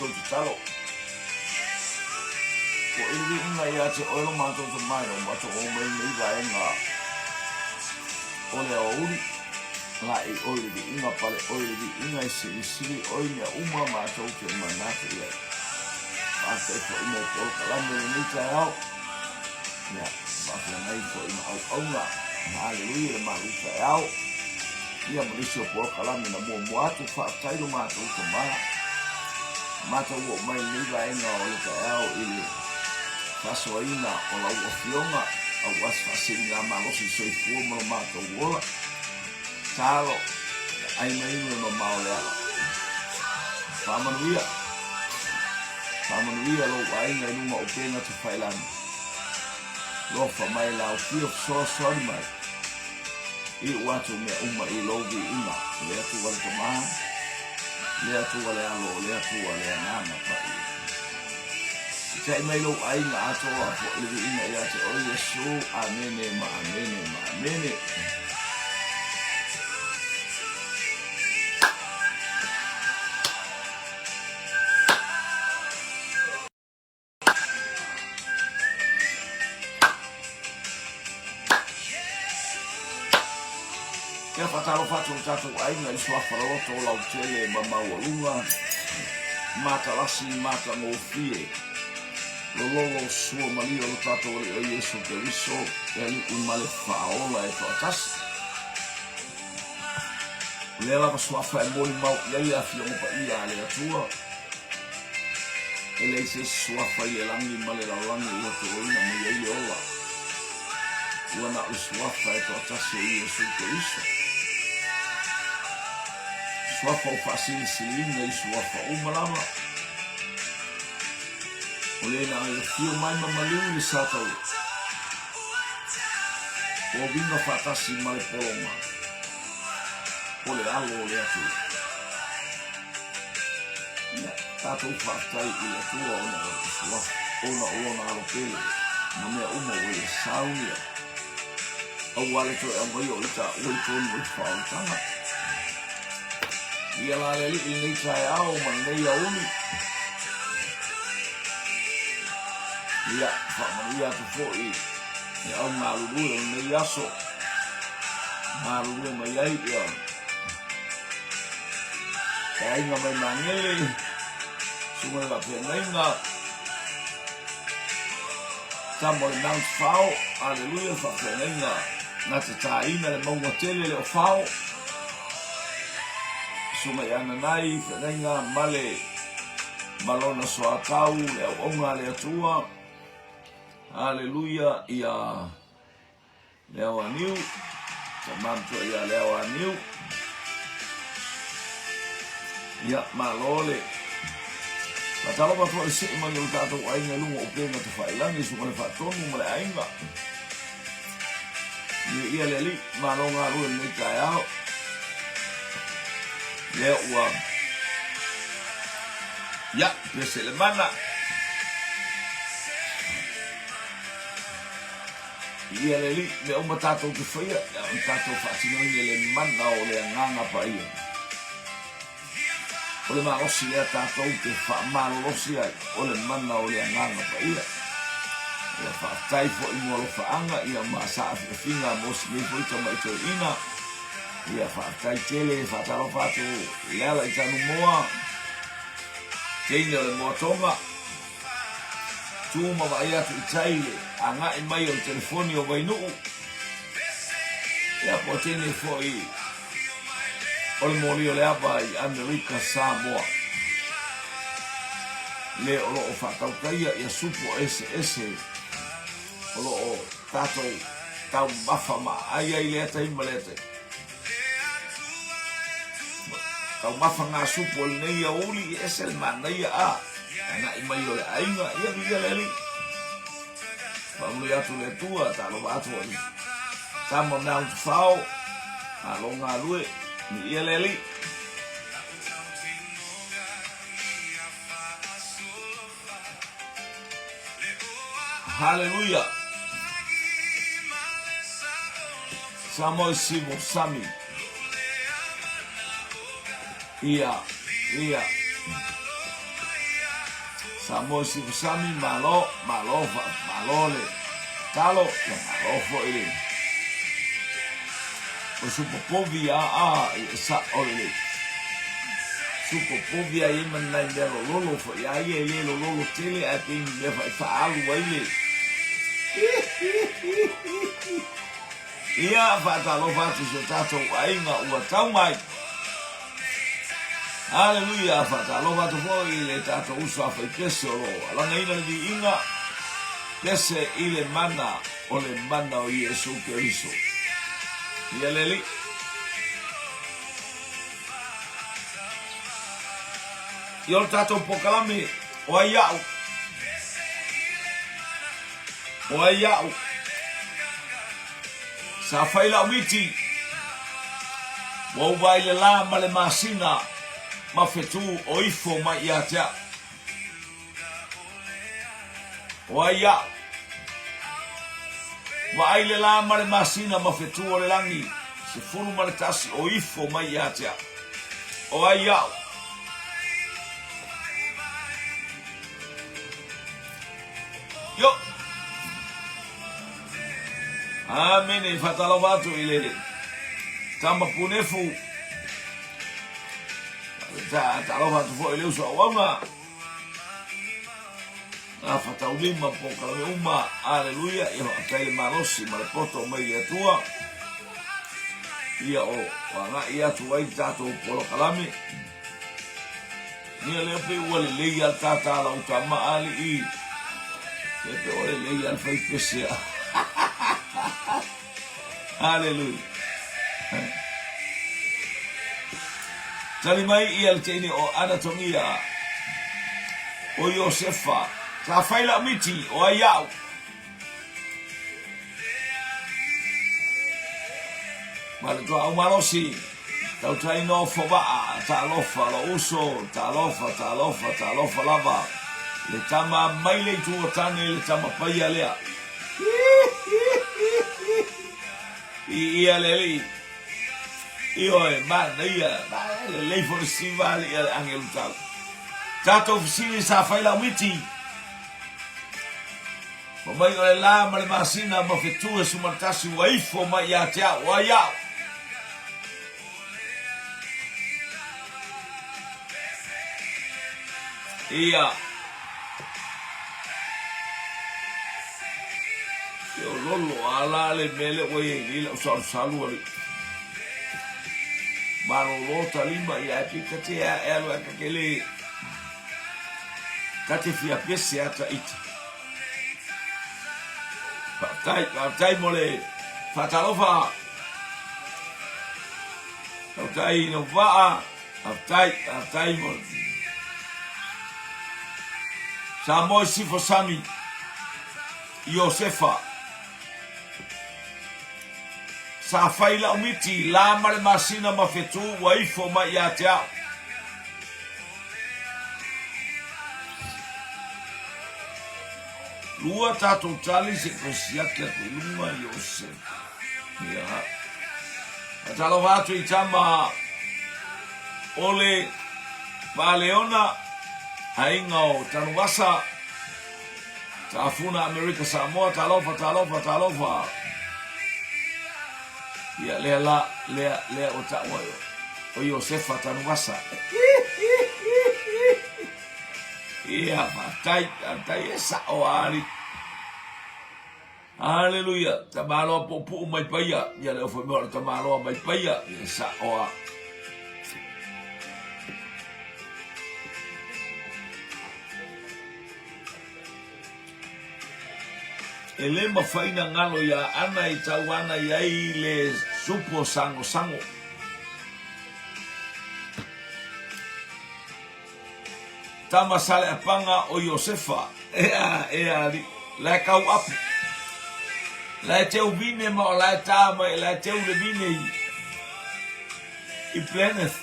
matou tatalo. Ua i le viiga ia te oe lo matou Tama ina ua matou oo mai i lenei vaega o le aoauli. Laei oe i le viiga, pale oe i le viiga, e silisili oe i mea uma matou te manatu i ai. Faafetai foi mo polokalame i lenei taeao. Ia, faafeagai foi ma auauna. Haleluia le malu taeao. Ia ma nisi o polokalame na muamua atu, faafetai lo matou Tama. Matou oo mai i lenei vaega o le taeao i le faasoaina o lau Afioga, aua se faasiligamalosi soifua ma lo matou ola. Talo, ai mai inu e mamao le ala. Faamanuia, faamanuia lou aiga i luga o upega tafailagi. Lofa mai lau fio fesoasoani mai. Iu atu mea uma i lou viiga, le Atua le Tama, le Atua le Alo, le Atua le Agaga Paia. Sitai mai lou aiga atoa foi le viiga ia te oe Iesu. Amene ma amene ma amene. Ia faatalofa atu lo tatou aiga i suafa loloto o lautele ma maualuga, matalasi matagofie, lololo sua malia o lo tatou Alii o Iesu Keriso, e Alii ma le Faaola e toatasi. O lea lava suafa e molimau i ai le Afioga Paia a le Atua. E leai se isi suafa i le lagi ma le lalolagi ua toloina mai ai le ola. Ua na o le suafa e toatasi o Iesu Keriso. Suafa ua faasilisiliina i suafa uma lava. O le na e afio mai ma maliu i le sataua. Ua uiga faatasi ma le pologa o le Alo o le Atua. Ia, tatou faafetai i le Atua ona o le suafa, ona o lona alo pele ma mea uma ua ia saunia, aua le toe aumaia o i taua i totonu o le faaolataga. Ia la le Alii i lenei taeao ma lenei aoauli. Ia, faamanuia atu foi le au galulue o lenei aso. Galulue mai ai ia le aiga mai Magele, susuga i le faafeagaiga, tama o le Mount Fao, aleluia, le faafeagaiga na tataina le mauga tele le o Fao, susuga i Ananai, feagaiga ma le ma lona soatau, le auauna a le Atua, aleluia, ia Leaoaniu, tama matua ia Leaoaniu. Ia, malo le faatalofa atu le see mai o le tatou aiga i luga o upega tafailagi, susuga le Faatonu ma le aiga. Ia, ia le alii, malo galue lenei taeao. Lea ua ia, pese le mana. Ia le Alii, mea uma tatou te faia, ia ona tatou faatinoina i le mana o le Agaga Paia. O le malosi lea tatou te faamalolosi ai, o le mana o le Agaga Paia. Ia faafetai foi mo alofaaga ia ma saafiafiga mo si nei foi tamai toeaina. Ia faafetai tele, faatalofa atu Leala i Tanumoa, teine o le Moatonga. Tu ma vaai atu i tai le agai mai o le telefoni o Vainuu. Ia po o teine foi o le moli o le ava i Amerika Samoa. Le o lo o faatautaia ia supo eseese o lo o tatou taumafa ma aai ai lea taimi ma lea taimi. Taumafa ngā supo i lenei aoauli e ese le manaia a agai mai o le aiga, ia viia le Alii. Faamanuia atu le Atua, talofa atu i tama Mount Fao, malo galue, viia le Alii. Haleluia! Samoa Sivo Sami. Ia, ia. Samoa Sifasami, malo, malo, malo le talo, ia malo foi le o supo povi a a i e sa o le supo povi a i ma nai mea lololo foi a ia e le lololo tele ae pei ni mea foi faaalu ai le Ia, faatalofa atu i si o tatou aiga ua tau mai. Aleluia! Faatalofa atu foi i le tatou uso a faipese o lo o alagaina le viiga, pese i le mana o le mana o Iesu Keriso. Ia le Alii. Ia o le tatou pokalame, o ai a'u? O ai a'u? Sa fai la'u miti, ua ou vaai le lā ma le masina ma fetu o ifo mai ia te a'u. O ai a'u? Vaai le lā ma le masina ma fetu o le lagi, 11 o ifo mai ia te a'u. O ai a'u? Yo! Amene, faatalofa atu i le tama punefu. Faatalofa atu foi i le uso auauna. Gafataulimapolokalame uma. Aleluia. Ia faafetai le malosi ma le poto mai le Atua. Ia o agai atu ai le tatou polokalame. Ia lea pei ua lelei a le tata lau tama alii. Lea pei ua lelei a le fai pese a. Hallelujah. Tali mai ia le teine o Anatogia, o Iosefa, sa fai lau miti, o ai a'u. Ma le tuaau malosi, tautai nofo vaa, talofa lou uso, talofa, talofa, talofa lava, le tama mai le itu o tane, le tama paia lea. I ia le alii. Ioe, manaia, lelei foi le siva alii a le agelu tau. Tatou fesili sa fai lau miti. Fai mai o le la ma le masina ma fetu e sumatasi ua ifo mai ia te au, o ai au? Ia. E o lolo ala le mea lea ua i ai nei lau salusalu alii. Malolo ta lima ia e pita te a e alu a ka ke le ka te fia pese a ta ita. Faafetai, faafetai mo le faatalofa. Faafetai i Va'a, faafetai, faafetai mo le Samoa Sifo Sami, Iosefa. Sa fai la'u miti, la ma le masina ma fetu ua ifo mai ia te a'u. Lua tatou tali se i toe siaki atu i luga Iosefa. Ia. Faatalofa atu i tama o le Paleona, aiga o Tanuvasa, Tafuna Amerika Samoa, talofa, talofa, talofa. Ia, lea la, lea, lea ua taua o Iosefa Tanuvasa. Ia, faafetai, faafetai, e sa'o a alii. Aleluia! Tamaloa puupuu mai paia. Ia le ofo mea o le tamaloa mai paia. Ia sa'o a. E le mafai na galo iā Ana i tau ana i ai le supo sagosago. Tama Saleapaga o Iosefa, ea, ea, alii, la e kau apu. La e teu vine ma o la e tā mai, la e teu le vine i, i Plymouth.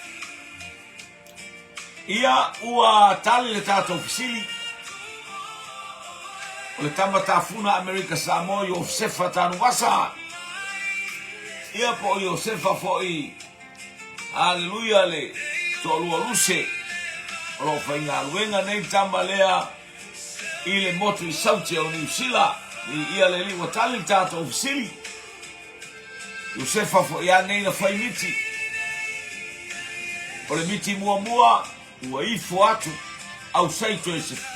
Ia, ua tali le tatou fesili, o le tama tafuna Amerika Samoa Iosefa Tanuvasa. Ia, po o Iosefa foi Aleluia le toalua luse o lo o faigaluega nei tama lea. i le motu i Sauti o Niu Sila. Viia le Alii ua tali le tatou fesili. Iosefa foi a nei na fai miti. O le miti muamua ua ifo atu ausai Josefa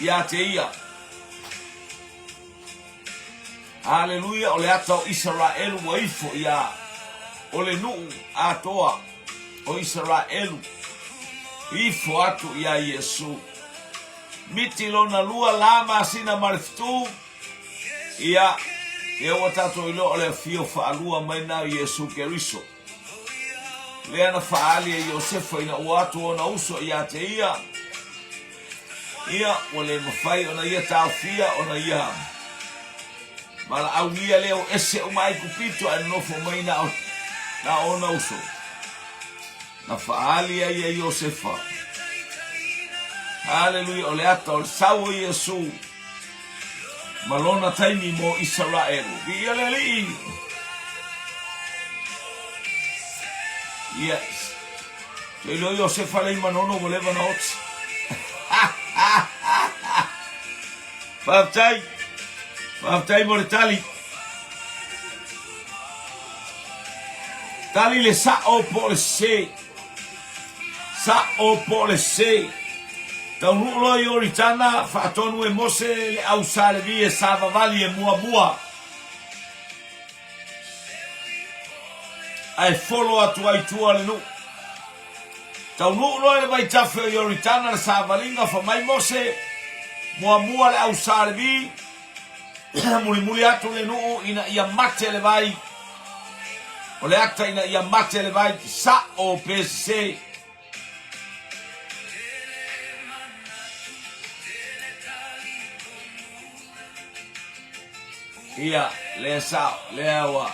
ia te ia. Aleluia, o le ata o Isaraelu ua ifo ia, o le nuu atoa o Isaraelu ifo atu ia Iesu. Miti lona lua la masina ma le fetu, ia, lea ua tatou iloa o le afio faalua mai na o Iesu Keriso. Lea na faaali e Iosefa ina ua atu ona uso ia te ia, ia, ua le mafai ona ia taofia ona ia valaaulia lea o ese uma Aikupito ae nonofo mai na o, na o ona uso. Na faaali ai e Iosefa. Haleluia, o le ata o le sau o Iesu ma lona taimi mo Isaraelu. Viia le Alii! Yes. Te iloa Iosefa lei manono ua leva na oti. Faafetai. Faafetai mo le tali. Tali le sa'o po o le sese. Sa'o po o le sese. Taunuu loa Ioritana, faatonu e Mose le au sa Levi e savavali e muamua, ae folo atu ai tua le nuu. Taunuu loa i le vaitafe o Ioritana le savaliga, fa mai Mose, muamua le au sa Levi, mulimuli atu le nuu ina ia mate le vai, o le ata ina ia mate le vai, sa'o pe sese. Ia, lea sao, lea ua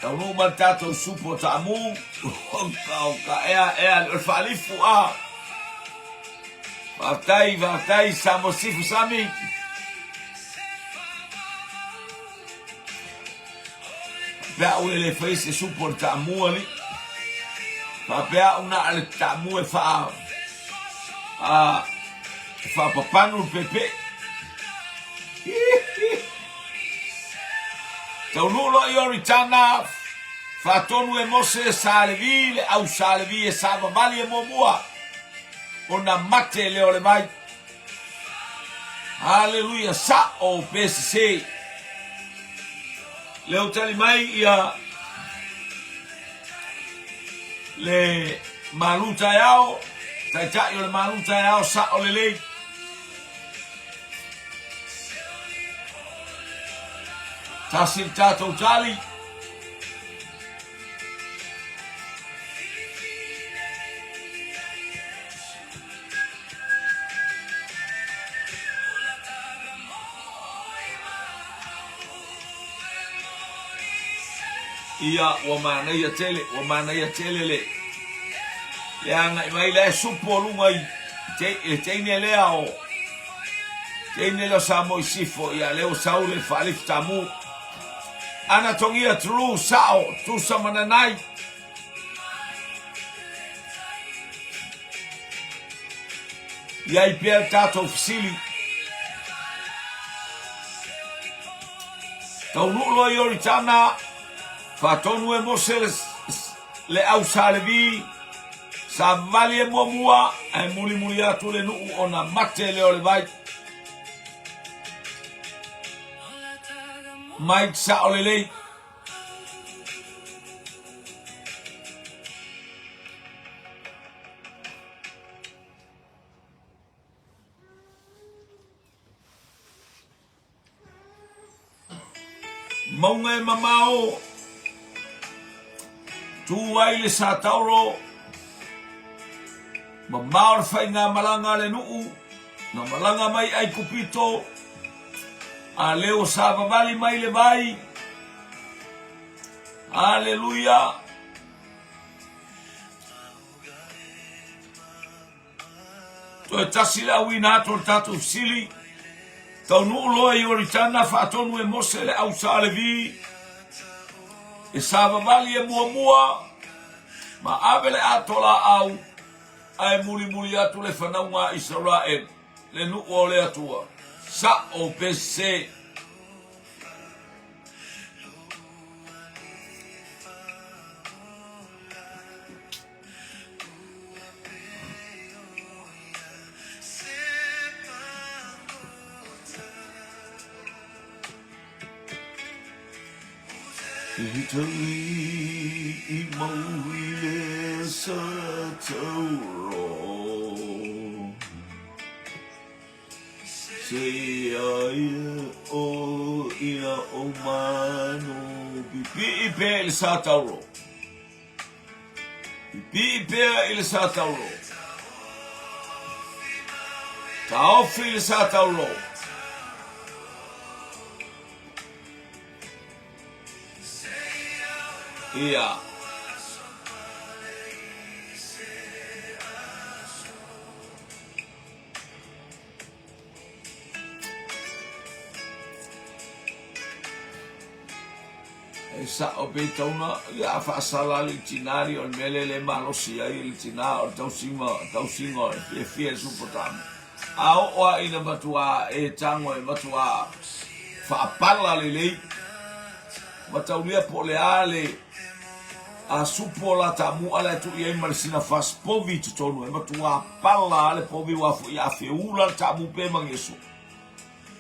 taunuu mai le tatou supo o taamu, o ka ea, ea, o le faalifu, a. Faafetai, faafetai, Samoa Sifu Sami. Faapea au e le faia se supo o le taamu alii. Faapea au na o le taamu e faa a e faapapanu le pepe. Taunuu loa i Oritana, faatonu e Mose sa Levi le au sa Levi e savavali e muamua ona mate lea o le vai. Haleluia, sa'o pe sese. Lea ua tali mai ia le malu taeao, taitai o le malu taeao, sa'o lelei. Tasi le tatou tali. Ia, ua manaia tele, ua manaia tele le, le agai mai la e supo o luga i te, le teine lea o, teine lea o Samoa i Sifo, ia lea ua sau le faalifu tamu. Ana togia true, sao, tusa mananai. I ai pea le tatou fesili. Taunuu loa Ioritana, faatonu e Mose le, le au sa Levi, savavali e muamua, ae mulimuli atu le nuu ona mate lea o le vai. Mike sao lelei. Mauga e mamao, tū ai le satauro, mamao le faigamalaga a le nuu, na malaga mai Aikupito, a lea ua savavali mai le vai. Aleluia! Toe tasi le auina atu o le tatou fesili. Taunuu loa i Ioritana, faatonu e Mose le au sa Levi, e savavali e muamua, ma ave le ato laau. Ae mulimuli atu le fanauga a Isaraelu, le nuu o le Atua, sa'o pe sese. I mau i le sa tauro Se ia o ia o manu Pipii pea i le sa tauro Pipii pea i le sa tauro Taofi i le sa tauro Ia. E sa'o pe tauna ia a faasala le tinā li o le mea lea le malosi ai le tinā o le tausiga tausiga o le fiafia i le supotama. A oo a ina matuā e tago e matuā faapala lelei mataulia po o le a le a supo o la taamu ala e tuu i ai ma le sina fasi povi i totonu e matuā pala a le povi ua foi a feula le taamu pe mageso.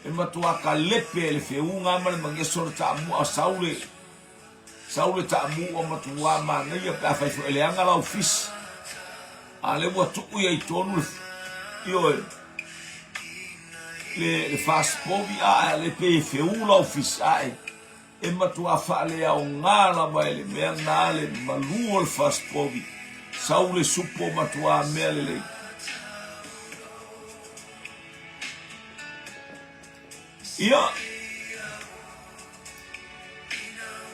E matua kalepe le feuga ma le mageso o le taamu a sau le sau le taamu ua matua manaia pe afai foi e leaga lau fisi. A lea ua tuu i ai tonu le ioe le le fasi povi a le pe feu lau fisi ae e matua faaleaoga lava e le mea na le malu o le fasi povi sau le supo matua mea lelei. Ia,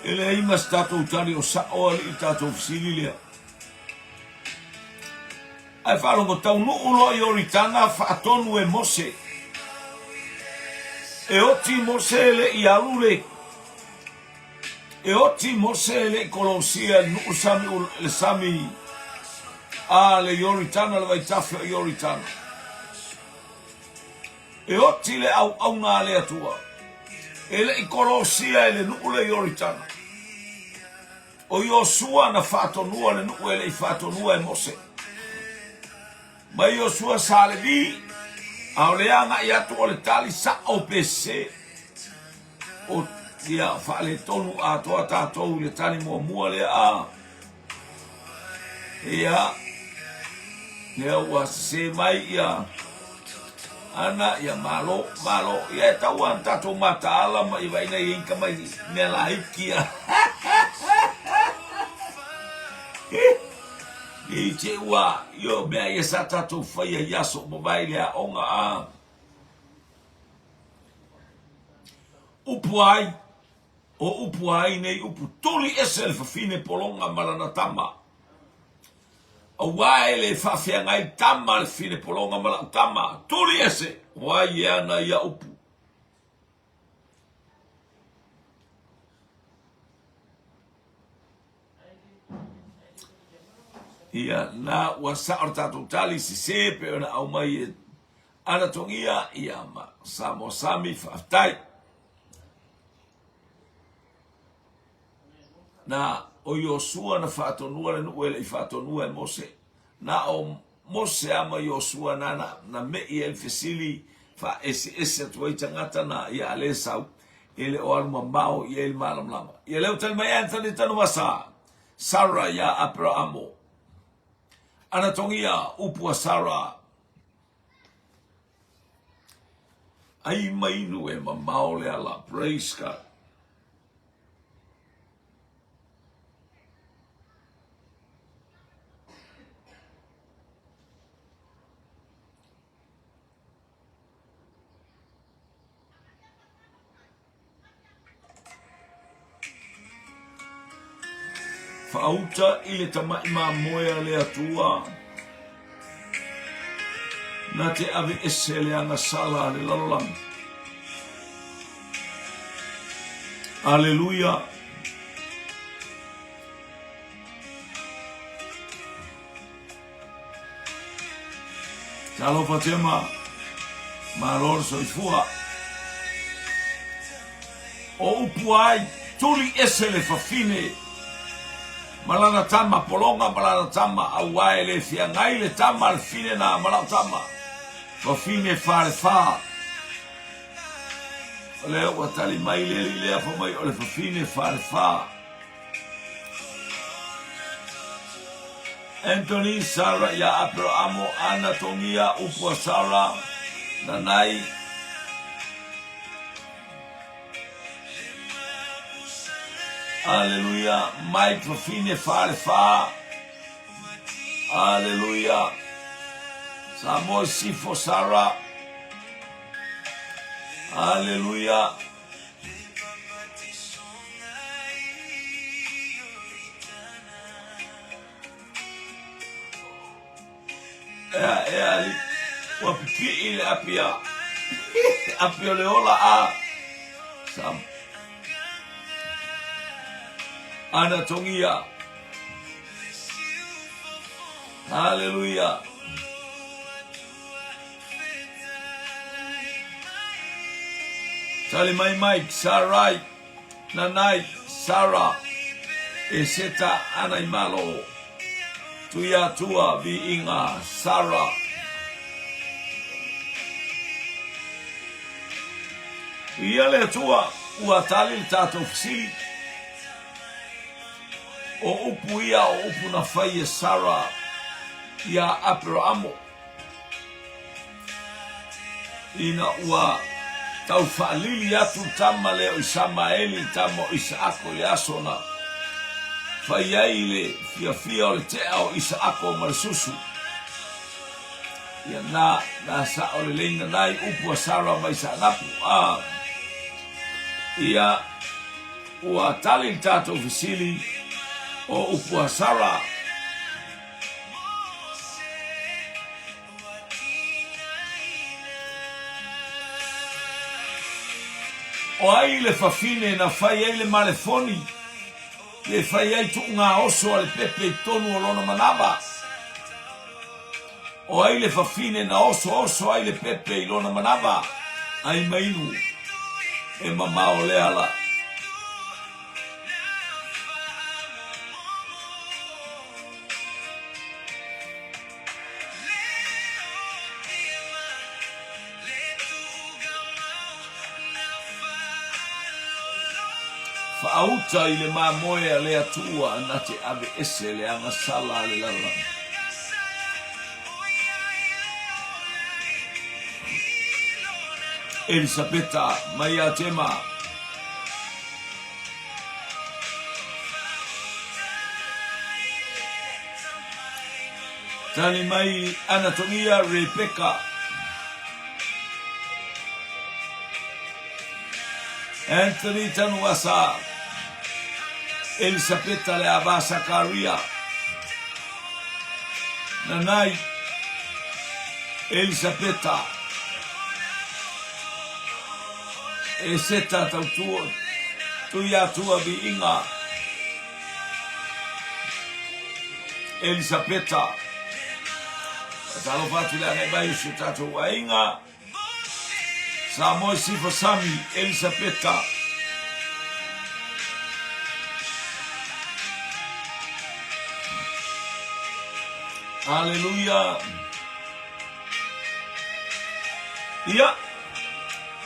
e leai ma se tatou tali o sa'o alii tatou fesili lea. Ae faalogo taunuu loa Ioritana faatonu e Mose. E oti Mose e le i alu le E oti Mose e le i kolosia le nuu sami le sami a le Ioritana le vaitafe o Ioritana. E oti le auauna a le Atua, e le i kolosia e le nuu le Ioritana. O Iosua na faatonua le nuu e le i faatonua e Mose. Mai Iosua sa Levi, a o le agai atu o le tali sa'o pe sese. O ia faaletonu atoa tatou i le tali muamua lea a. Ia, lea ua sese mai ia ana, ia malo, malo. Ia e tau lava ona tatou mataala ma ia vaai nei ka mai mea laiti ia. I te ua, io mea ia sa tatou faia i aso ua mavae i le aoga a. Upu ai, o upu ai nei upu tuli ese le fafine pologa ma lana tama. Auā e le faafeagai tama le fafine pologa ma la'u tama, tuli ese, o ai e ana ia upu. Ia, na ua sa'o le tatou tali, sese pe ona aumai e Anatogia, ia ma Samoa Sami, faafetai. Na o Iosua na faatonua le nuu e le i faatonua e Mose. Na o Mose a ma Iosua na na, na me'i ai le fesili faaeseese atu ai tagata na ia a le sau e le o alu mamao i ai le malamalama. Ia lea ua tali mai Anthony Tanuvasa, Sara iā Aperaamo. Anatogia, upu a Sara. Ai mai inu e mamao le ala. Praise God. Faauta i le tama'i mamoe a le Atua, na te aveese le agasala a le lalolagi. Aleluia! Talofa Tema, malo le soifua. O upu ai, tuli ese le fafine ma lana tama pologa ma lana tama, auā e le feagai le tama a le fine na ma lau tama fafine falefa. O lea ua tali mai le alii lea fai mai o le fafine falefa. Anthony, Sarah ia Aperahamo, Ana Togia, upu a Sarah, Nanai, Aleluia, Mike Fafine Falefa, Aleluia, Samoa Sifo Sarah, Aleluia. Ea, ea, ali, ua pipii le api a, api o le ola a, sa, ana tongia. Hallelujah. Tali mai Mike, Sarai, Nanai, Sarah, e Seta ana i Malo. Tuiatua, Viiga, Sarah. Ia le Atua, ua tali le tatou fesili. O upu ia o upu na fai e Sarah iā Aperahamo. Ina ua tau faalili atu le tama lea o Isamaeli i le tama o Isaako i le aso na fai ai le fiafia o le tea o Isaako ma le susu. Ia na, na sao lelei nanai upu a Sara mai Saanapu. A, ia, ua tali le tatou fesili o upu a Sara. O ai le fafine na fai ai le malefoni pe fai ai tuugaoso a le pepe i totonu o lona manava? O ai le fafine na osooso ai le pepe i lona manava? Ai mainu e mamao le ala. Faauta i le mamoe a le Atua na te ave ese le agasala a le lalolagi. Elisapeta mai ia Tema. Tali mai ana tongia Rebecca. Anthony Tanuasa. Elisapeta le ava Sakaria. Nanai Elisapeta. E Seta tautua Tuiatua viiga. Elisapeta. Faatalofa atu i le agai mai o si o tatou aiga. Samoa Sifa Sami, Elisapeta. Aleluia. Ia,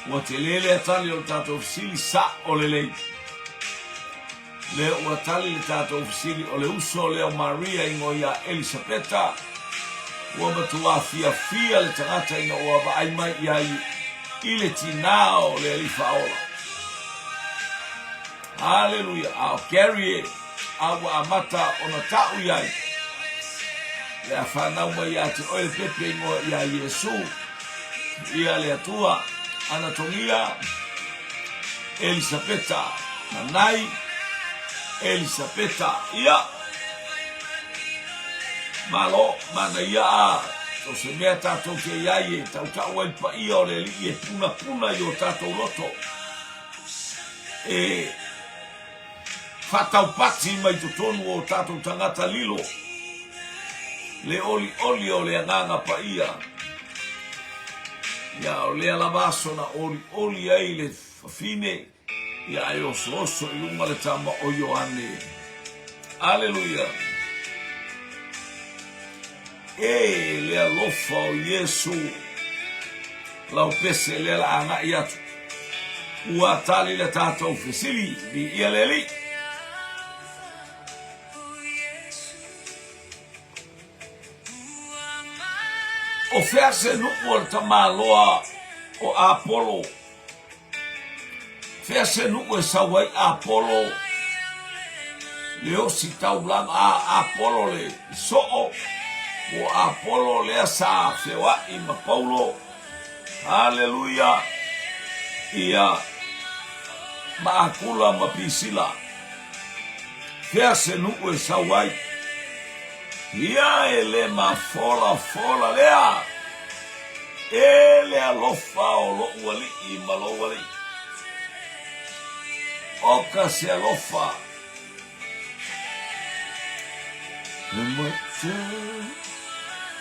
ua tele le tali o le tatou fesili sa o lelei. Lea ua tali le tatou fesili o le uso lea o Maria ingoa ia Elisapeta. Ua matuā fiafia le tagata ina ua vaai mai i ai i le tinā o le Alii Faaola. Haleluia! A o Gary e, a ua amata ona ta'u i ai le a fanau mai ia te oe le pepe ingoa ia Iesu. Ia le Atua, ana togia, Elisapeta, Nanai, Elisapeta, ia. Malo, manaia a, so se mea tātou te iai e tautau ai paia o le alii e punapuna i o tātou loto. E whataupati mai totonu o tātou tangata lilo. Le oli oli o le anganga paia. Ia, o lea lava aso na olioli ai le fafine, ia ae osooso i luga le tama o Ioane. Aleluia! E le alofa o Iesu, lau pese lea la agai atu. Ua tali le tatou fesili, viia le Alii. O fea se nuu o le tamaloa o Apolo? Fea se nuu e sau ai Apolo? Le osi taulaga a Apolo le soo, ua Apolo lea sa feoai ma Paulo. Haleluia! Ia, ma Akula ma Pisila. Fea se nuu e sau ai? Ia e le mafolafola lea. E le alofa o loʻu alii ma lou alii. Oka se alofa. E mate.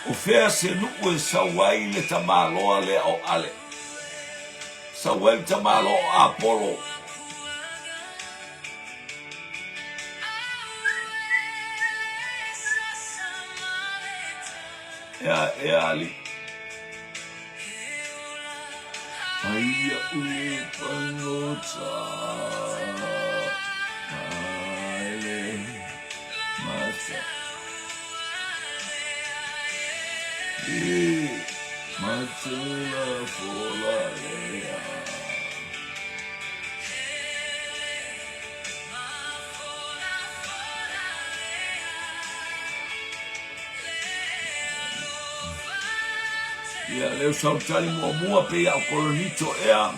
O fea se nuu e sau ai le tamaloa lea o Ale? Sau ai le tamaloa o Apolo. Ea, ea, alii. Ai iaʻu e pagota ai le mata. E matela fola lea. Ia, leu sautali muamua pe ia o Koronito ea,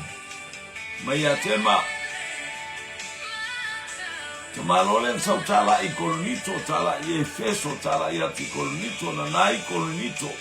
mai ia Tema. Te malo le na sautala i Koronito, tala i Efeso, tala i atu i Koronito, na nai Koronito.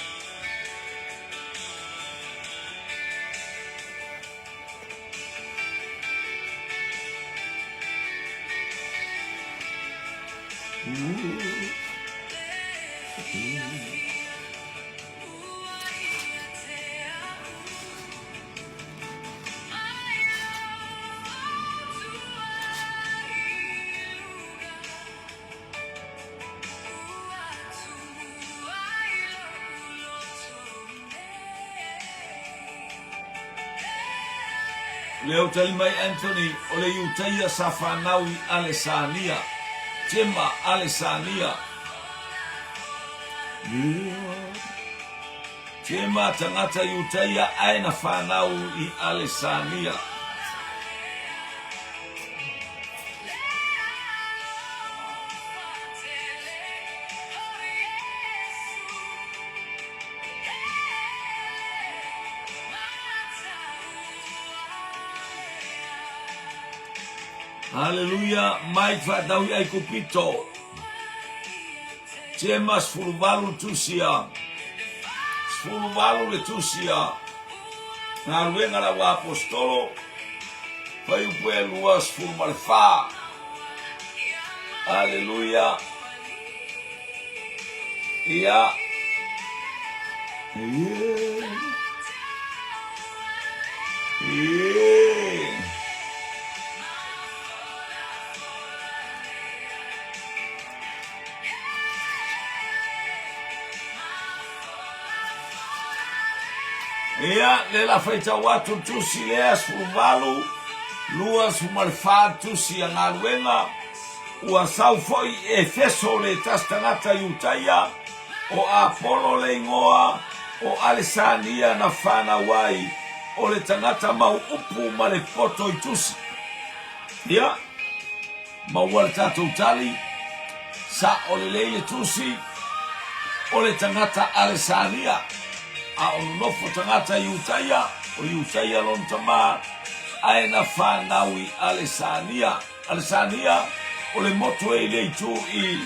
Leo tali mai Anthony, o le Iutaia sa fanau i Alesania. Tema Alesania. Tema tagata Iutaia ae na fanau i Alesania. Haleluia, mai faatau i Aikupito. Tema 18 le tusia. 18 le tusia. Galuega la ua apostolo. Faiupu e 24. Haleluia. Ia. Ia. Ia. Ia, le la faitau atu tusi lea 18, 24 tusi a galuega. Ua sau foi i Efeso le tasi tagata Iutaia, o Apolo le igoa, o Alesania na fanau ai, o le tagata mau upu ma le poto i tusi. Ia, maua le tatou tali, sa'o lelei le tusi, o le tagata Alesania, a o nonofo tagata Iutaia, o Iutaia lona tama, ae na fanau i Alesania. Alesania, o le motu e i le itu i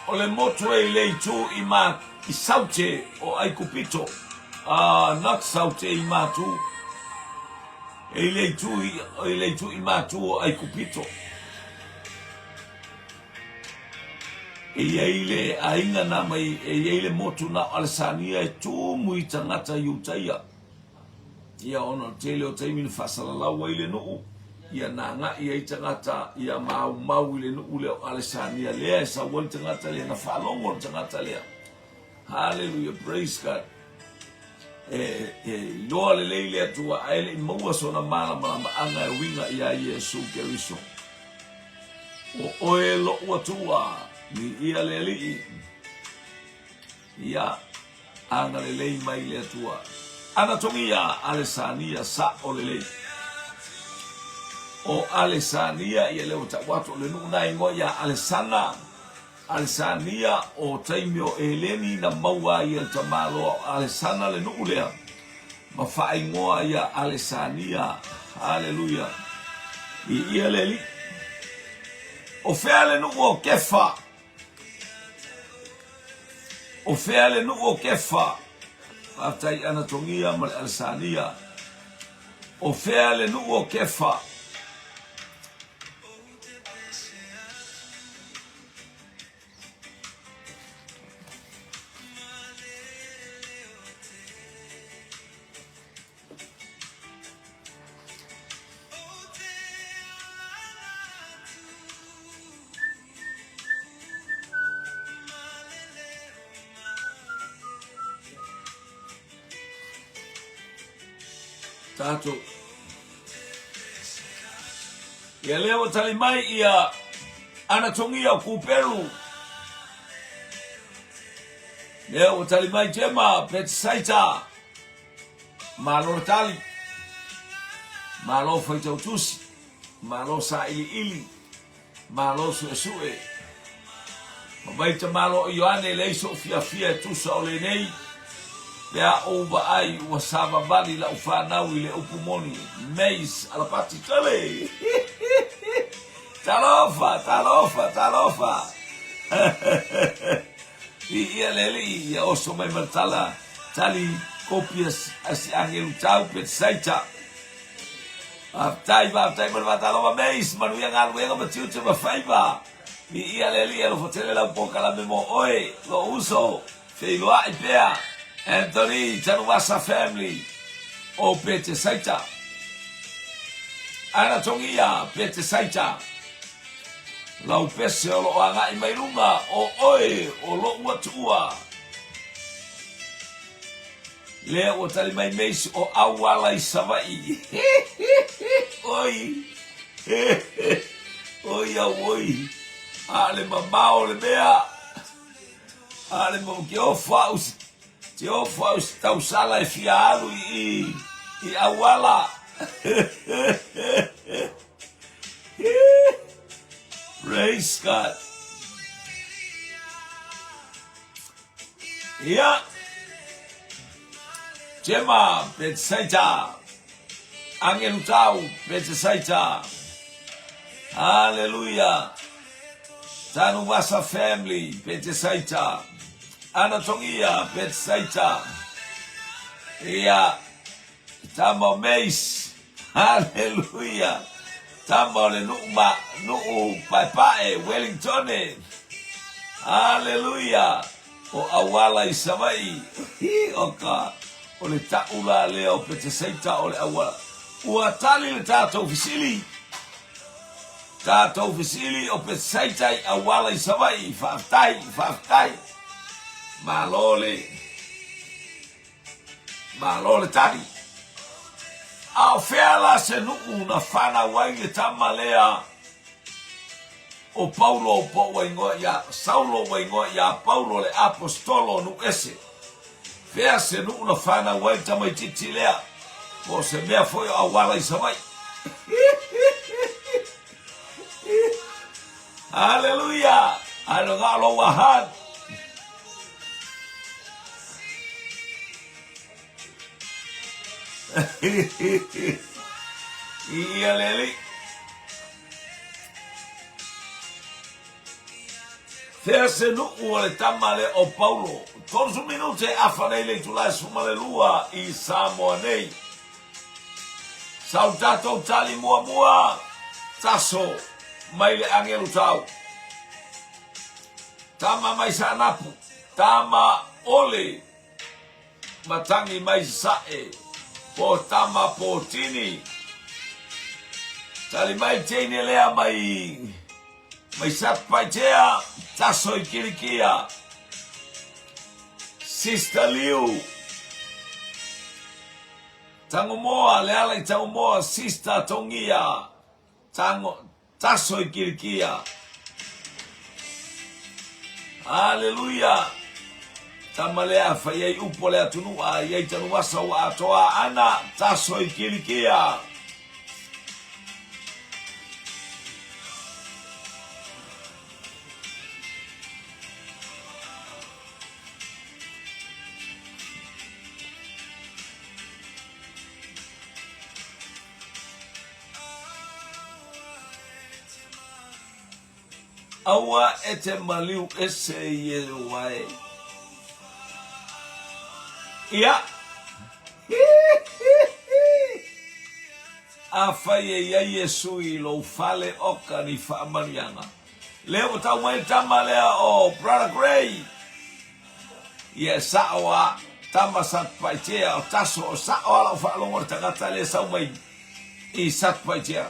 O le motu e i le itu i ma i Saute o Aikupito. Ah, not Saute i Matu. E i le itu i, i le itu i Matu o Aikupito. E i ai le aiga na mai, e i ai le motu na o Alesania e tumu i tagata Iutaia. Ia ona o le tele o taimi na faasalalau ai le nuu, ia na agai ai tagata ia maumau i le nuu lea o Alesania lea e sau ai le tagata lea, na faalogo le tagata lea. Hallelujah, praise God. E, e iloa lelei le Atua ae le i maua sona malamalamaaga e uiga iā Iesu Keriso. O oe lo'u Atua, viia le Alii. Ia, agalelei mai le Atua. Anatogia Alesania sa'o lelei. O Alesania, ia lea ua ta'u atu o le nuu na igoa ia Alesana. Alesania o taimi o Eleni na maua ai e le tamaloa o Alesana le nuu lea ma faaigoa ia Alesania. Haleluia. Viia le Alii. O fea le nuu o Kefa? O fea le nuu o Kefa? Faafetai Anatogia ma le Alesania. O fea le nuu o Kefa? Tatou. Ia lea ua tali mai ia Anatogia o Kuperu. Lea ua tali mai Jema Betsaita. Malo le tali. Malo faitau tusi. Malo sailiili. Malo suesue. Ma mai tamalo o Ioane e leai so'u fiafia e tusa o lenei, pe a ou vaai ua savavali la'u fanau i le upu moni, Mays Alapati Tele! Talofa! Talofa! Talofa! Viia le Alii, ia oso mai ma le tala, tali kopi a si agelu tau Betsaita. Faafetai, faafetai mo le faatalofa Mays, manuia galuega ma tiute ma faiva. Viia le Alii, alofa tele lau polokalame mo oe, lou uso, feiloai pea, Anthony Tanuvasa family o Petesaita. Anatogia Petesaita, lau pese o loo agai mai luga o oe o lou Atua. Lea ua tali mai Mace o Auala i Savaii. Oi! Oi auoi! A le mamao le mea! A le mamao, ke ofo au, te ofo au se tausala e fia alu i, i Auala. Praise God. Ia, Jema Betsaita, Angelu Tau Betsaita, Haleluia, Tanuvasa Family Betsaita, Anatongia Betsaita, Ia, Tama o Mace, Haleluia, Tama o le nuu ma, nuu paepae, Wellingtone, Haleluia, o Auala i Savaii, hi, o ka, o le taʻu la lea o Petesaita o le auala. Ua tali le tatou fesili, tatou fesili o Petesaita i Auala i Savaii, faafetai, faafetai, malo le. Malo le tali. A o fea la se nuu na fanau ai le tama lea o Paulo po ua igoa ia Saulo ua igoa ia Paulo le Aposetolo o nuu ese? Fea se nuu na fanau ai le tamaitiiti lea po o se mea foi o auala i Savaii? Haleluia! Ae lo ua han. Ia le alii. Fea se nuu o le tama lea o Paulo. 30 minute e afa nei le itula e 12 i Samoa nei. Sau tatou tali muamua, taso mai le agelu tau. Tama mai Saanapu, tama Oli, Matangi mai Sasae, po tama Potini. Tali mai teine lea mai mai Satupaitea, taso i Kilikia. Sister Liu. Tangomoa, Leala i Tangomoa, Sister Tongia. Tango, taso i Kirikia. Aleluia! Tama lea fai ai upu a le atunuu a i ai Tanuvasa ua atoa ana, taso i Kirikia. Aua e te maliu ese i e wae. Ia. Afai e i ai Iesu i lou fale oka ni faamanuiaga. Lea ua tau mai le tama lea o Brother Gray. Ia e sao a tama Satupaitea o Taso o sao a lau faalogo le tagata lea sau mai i Satupaitea.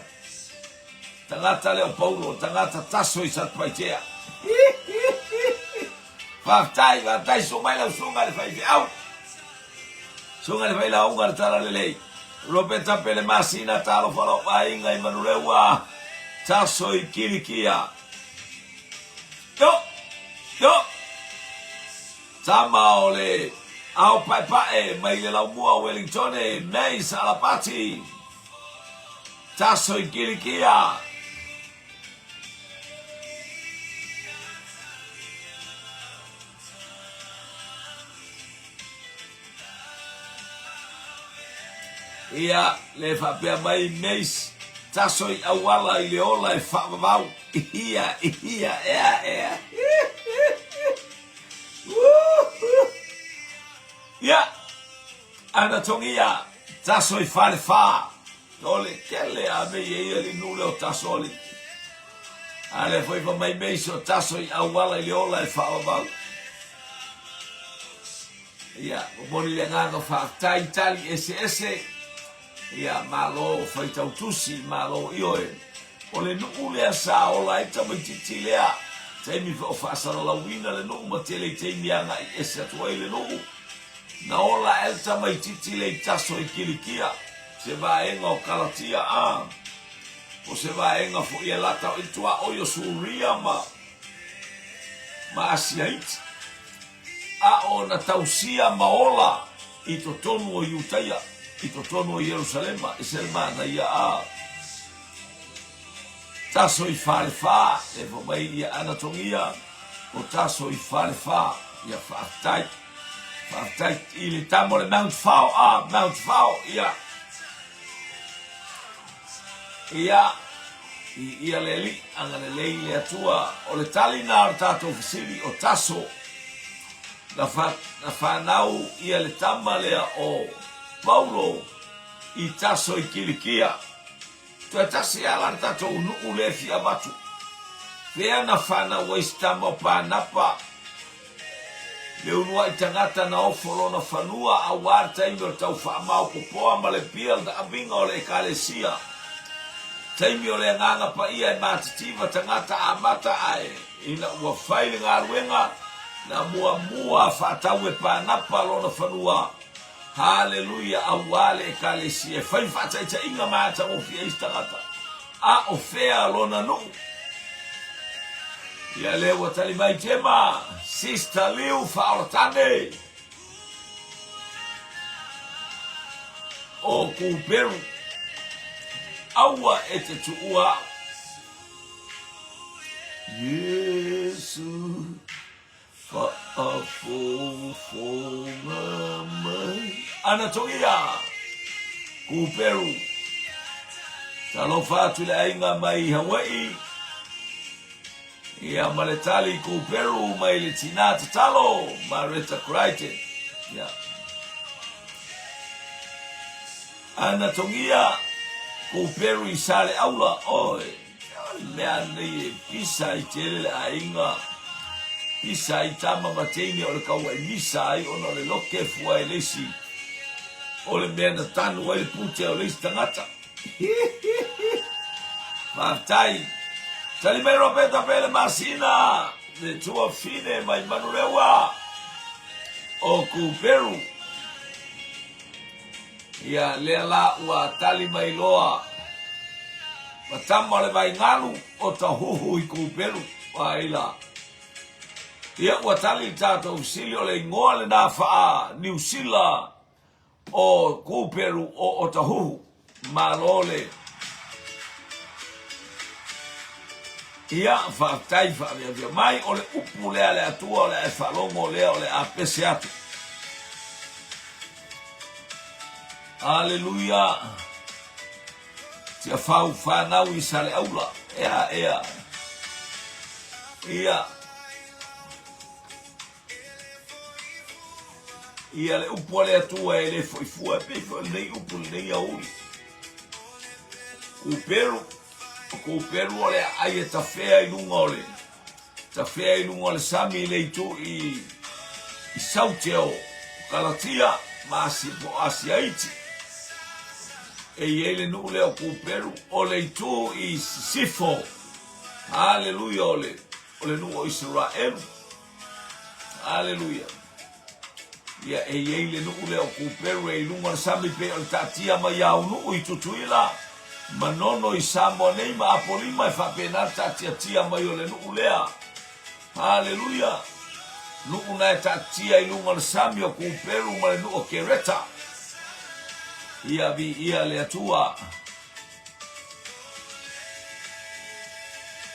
Tagata lea o Paulo, tagata Taso i Satupaitea. Faafetai, faafetai, susu mai lau susuga i le faifeau. Susuga i le failauga le Talalelei. Ropeta Pelemasina, talofa lou aiga i Manuleua, Taso i Kilikia. Yo! Yo! Tama o le ao paepae mai le laumua o Wellingtone, Mays Alapati. Taso i Kilikia. Ia, le faapea mai Mace, taso i auala i le ola e faavavau. Ia, ia, ea, ea. Ia, ana togia, taso i Falefa. O le tele a mei e ia le nuu lea o taso ali. A lea foi fa mai mei so taso i auala i le ola e faavavau. Ia, momoli le agaga faafetai tali eseese. Ia, malo faitau tusi, malo ioe. O le nuu lea sa ola ai tamaititi lea, taimi foi o faasalalauina le nuu ma tele i taimi agai ese atu ai le nuu. Na ola ae le tamaititi le i taso i Kilikia, se vaega o Kalatia, a o se vaega foi e lata o i tuaoi o Suria ma ma Asia Iti, a o na tausia ma ola i totonu o Iutaia, i totonu o Ierusalema, e se le manaia a Taso i Falefa, e fai mai ia Anatogia, o Taso i Falefa, ia faafetai. Faafetai i le tama o le Mount Fao, a Mount Fao, ia. Ia, i ia le alii, agalelei le Atua. O le tali na o le tatou fesili, o Taso, na, fa, na fanau ia le tama lea o Paulo i Taso i Kilikia. Toe tasi a la le tatou nuu lea e fia avatu. Fea na fanau ai si tama o Panapa? Le uluai tagata na ofo lona fanua aua le taimi o le tau faamaopopoa ma le build aviga o le Ekalesia. Taimi o le Agaga Paia e matitiva tagata amata ae ina ua fai le galuega na muamua faatau e Panapa lona fanua. Haleluia aua le Ekalesia e fai faataitaiga matagofie ai se tagata. A o fea lona nuu? Ia lea ua tali mai Jema, Sister Liu Faaolatane o Kuperu. Aua e te tuua au. Yesu Faafofoga mai. Anatolia, Kuperu. Talofa atu i le aiga mai Hawaii. Ia ma le tali Kuperu mai le tina tatalo, Mareta Crichton. Ia. Anatogia, Kuperu i Saleaula. Oi. O le mea nei e pisa ai tele le aiga. pisa ai tama ma teine o le kauaʻi misa ai ona o le loke fua e le isi o le mea na tanu ai le pute o le isi tagata. Faafetai. Tali mai Ropeta Pele Masina, le tuafine mai Manuleua o Kuperu. Ia, lea la ua tali mai loa ma tama o le vaigalu o Tahuhu i Kuperu. Ai la. Ia, ua tali le tatou fesili o le igoa lena faa Niu Sila o Kuperu o Otahuhu. Malo le. Ia, faafetai faaviavia mai, o le upu lea a le Atua o le a e faalogo lea o le a pese atu. Aleluia! Tiafau whanau i Saleaula. Ea, ea. Ia. Ia le upu a le Atua e le foi fua, e pei foi o lenei upu lenei aoauli. Kuperu, o kuperu o le aai e tafea i luga o le tafea i luga o le sami i le itu i i saute o Kalatia ma Asia po o Asia Iti. E i ai le nuu lea o Kuperu, o le itu i sisifo. Haleluia o le o le nuu o Isaraelu. Aleluia. Ia, e i ai le nuu lea o Kuperu e i luga o le sami pei o le taatia mai Aunuu i Tutuila, Manono i Samoa nei ma Apolima e faapena le taatiatia mai o le nuu lea. Aleluia. Nuu na e taatia i luga o le sami o Kuperu ma le nuu o Kereta. Ia, viia le Atua.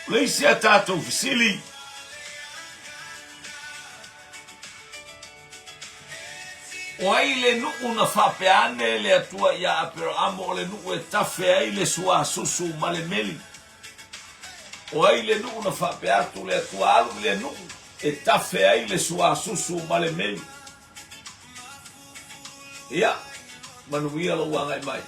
O le isi a tatou fesili, O ai le nuu na faapea ane le Atua iā Aperaamo o le nuu e tafe ai le suasusu ma le meli? O ai le nuu na faapea atu le Atua alu i le nuu e tafe ai le suasusu ma le meli? Ia, manuia lou agai mai.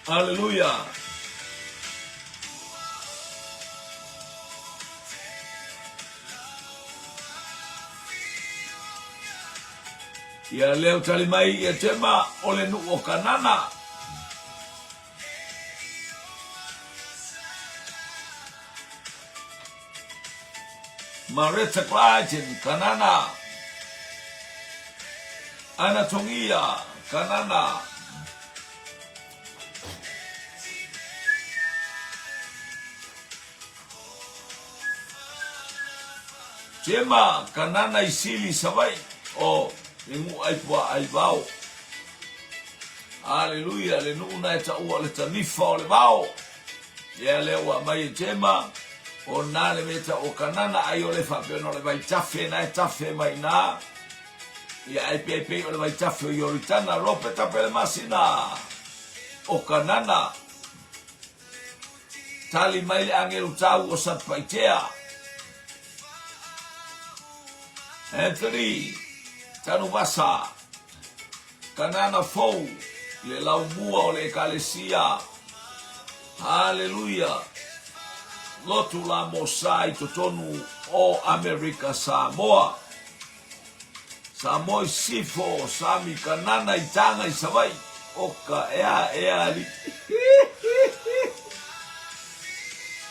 Aleluia! Ia lea ua tali mai ia Tema, o le nuu o Kanana. Mareta Clyton, Kanana. Anatongia, Kanana. Tema, Kanana i Sili, Savaii, o le nuu ai puaa ai vao. Aleluia, le nuu na e taua o le tanifa o le vao. Ia lea ua aumai e Tema, o na le mea tau o Kanana, ai o le faapea ona o le vaitafe na e tafe mai i ina. Ia ai pei pei o le vaitafe o Ioritana, Ropeta Pelemasina, o Kanana. Tali mai le agelu tau o Satupaitea. Anthony Tanuvasa, Kanana Fou, le laumua o le Ekalesia. Haleluia! Lotu la Mosa i totonu o Amerika Samoa. Samoa i Sisifo, Sami Kanana i Taga i Savaii, oka ea ea alii.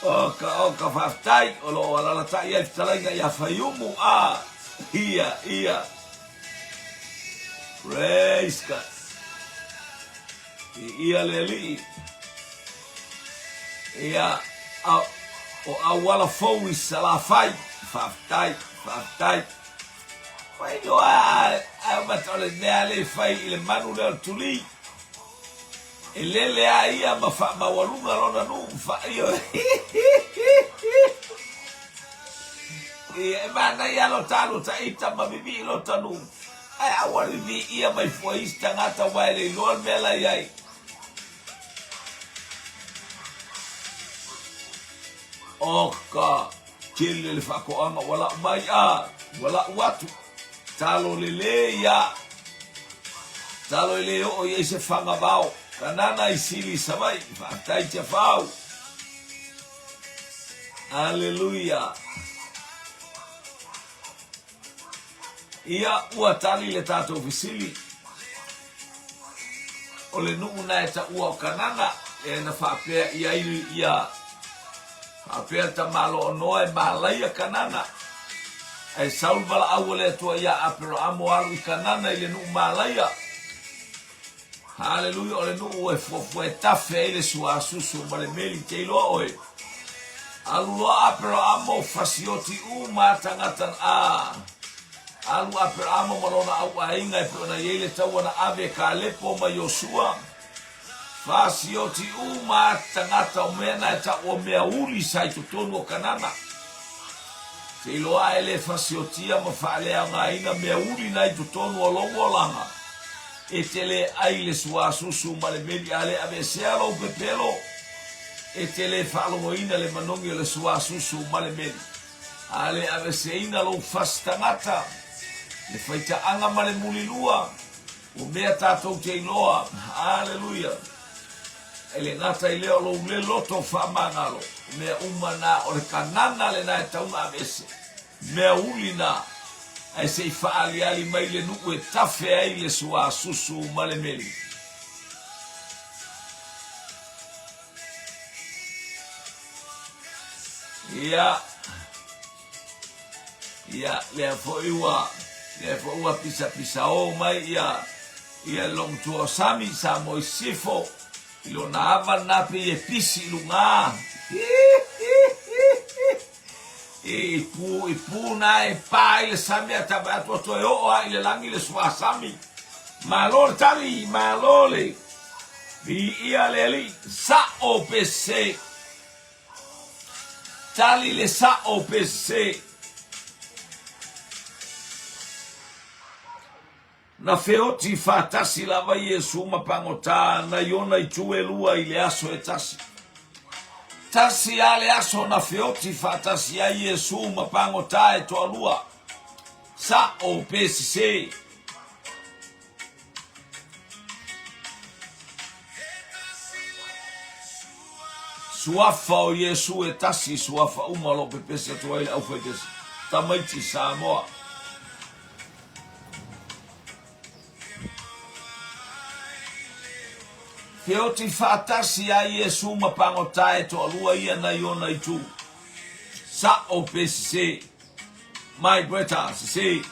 Oka oka faafetai o lo o alalatai ai fetalaiga ia Faiumu a ia ia. Praise God. I ia le alii. Ia a, o auala fou i Salafai. Faafetai, faafetai. Fai loa ae o mata o le mea lea e fai i le manu lea o le tuli. E lele a ia ma faamaualuga lona nuu ma fa ioe. Ia, e manaia lota alu ta ita ma vivii lota nuu. Ae aua le viviia mai fua isi tagata aua e le iloa le mea la i ai. Oka, tele le faatoaga ua lau mai a, ua lau atu. Talo lelei a. Talo e le oo i ai se fagavao. Kanana i Sili Savaii. Faafetai Tiafau. Aleluia. Ia, ua tali le tatou fesili. O le nuu na e taua o Kanana, e na faapea i ai ia faapea le tamaloa e malaia Kanana. Ae sau le valaau a le Atua ia Aperamo alu i Kanana i le nuu malaia. Haleluia, o le nuu e fuafua e tafe ai le suasusu ma le meli te iloa oe. Alu loa Aperamo fasioti uma tagata a alu Aperamo ma lona auaiga e pei ona i ai le taua na ave e Kalepo ma Iosua. Fasioti uma tagata o mea na e tau o mea uli sa i totonu o Kanana. Te iloa e le fasiotia ma faaleaogaina mea uli na i totonu o lou olaga. E te le ai le suasusu ma le meli a le aveesea lou pepelo. E te le faalogoina le manogi o le suasusu ma le meli. A le aveeseina lou fasi tagata, le faitaaga ma le mulilua, ua mea tatou te iloa. Aleluia! E le gata i lea o lou le loto faamagalo, o mea uma na o le Kanana lena e tatau ona aveese. Mea uli na, ae se i faaaliali mai le nuu e tafe ai le suasusu ma le meli. Ia, ia, lea foi ua, lea foi ua pisapisaō mai ia, ia le loomatua o Sami, Samoa i Sisifo, i lona ava lena pei e pisi i luga. Hi, hi, hi, hi. I pu, i pu na e pā ai le sami a tavae atu atu e oo a i le lagi le suasami. Malo le tali, malo le viia le Alii. Sa'o pe sese. Tali le sa'o pe sese. Na feoti faatasi lava Iesu ma pagota nai ona itu e lua i le aso e tasi. Tasi a le aso na feoti faatasi ai Iesu ma pagota e toalua. Sa'o pe sese. Suafa o Iesu e tasi, suafa uma o lo o pepesi atu ai le aufaitasi tamaiti Samoa. Feoti faatasi a Iesu ma pagota e toalua ia nai ona itu. Sa'o pe sese. Mai Greta, sese.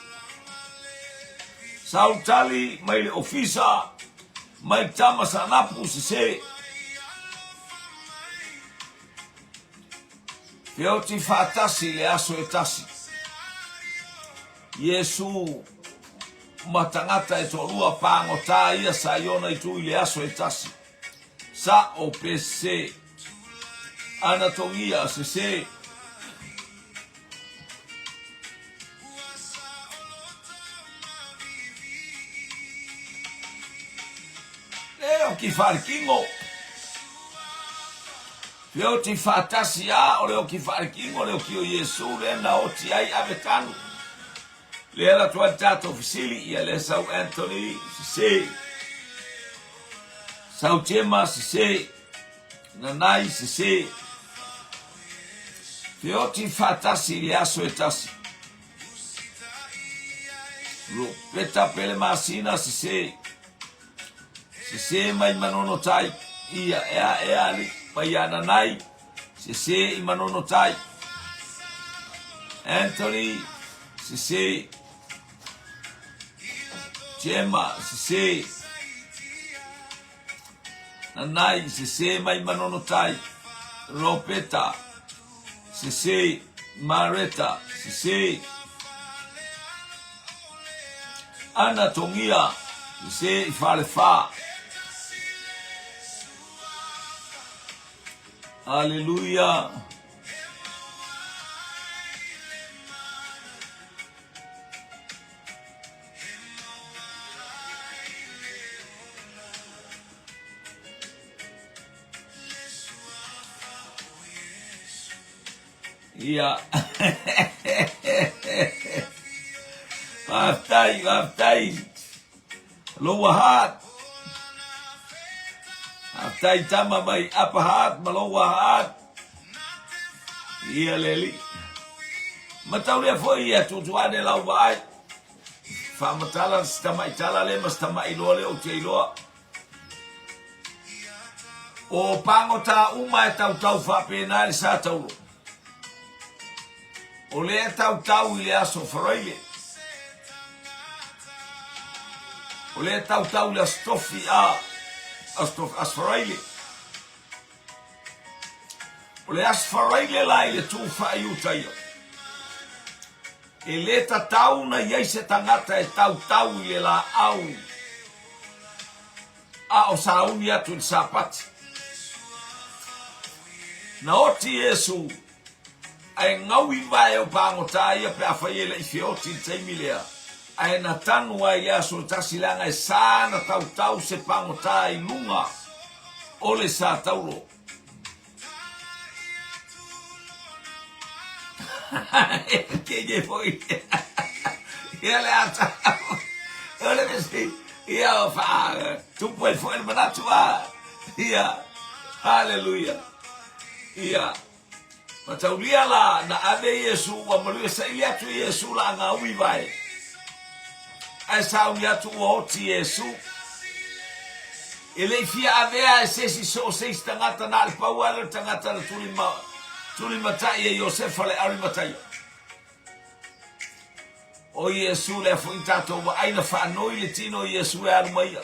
Sau tali mai le ofisa, mai tama Saanapu, sese. Feoti faatasi le aso e tasi. Iesu ma tagata e toalua pagota ia sa i ona itu i le aso e tasi. Sa'o pe sese. Ana togia sese. Le oki wharekingo. Feoti faatasi a o le oki faarekingo le oki o Iesu lea na oti ai ave tanu. Lea la atu ai le tatou fesili ia lea sau Anthony sese. Sau Jema sese. Nanai sese. Feoti faatasi i le aso e tasi. Ropeta Pele Masina sese. Sese mai Manono Tai, ia ea ea ali mai ia Nanai, sese i Manono Tai. Anthony, sese. Gemma, sese. Nanai, sese mai Manono Tai. Ropeta, sese. Mareta, sese. Ana Tongia, sese i Falefa. Aleluia. Ia. Faafetai, faafetai. Lower Hutt. Faafetai tama mai Upper Hutt ma Lower Hutt. Ia le alii. Mataulia foi ia tuutuu ane lau vaai. Faamatala si tamai tala lea ma si tamai iloa lea ou te iloa. O pagota uma e tautau faapena i le sa taulo. O lea e tautau i le aso Faraile. O lea e tautau i le aso Tofi a aso, aso Faraile. O le aso Faraile la i le tū whaaiuta ia. E le tatau na i ai se tagata e tautau i le laau a o sauni atu i le Sapati. Na oti Iesu ae gaui vae o pagota ia pe afai e le i feoti i le taimi lea, ae na tanu ai i le aso e tasi leaga e sa na tautau se pagota i luga o le sa taulo. Kēkē foi. Ia le ata. O le mesi. Ia o wha. Tupu ai foi le manatu a. Ia. Hallelujah. Ia. Mataulia la na ave Iesu ua maluia saili atu Iesu la anga ui vai. Ae sauni atu ua oti Iesu. E le i fia avea e se isi so o se isi tagata, na o le pau lava lea o le tagata na tulimatai e Iosefa le Arimataia. O Iesu lea foi na tatou vaai na faanoi le tino o Iesu e alu mai ia.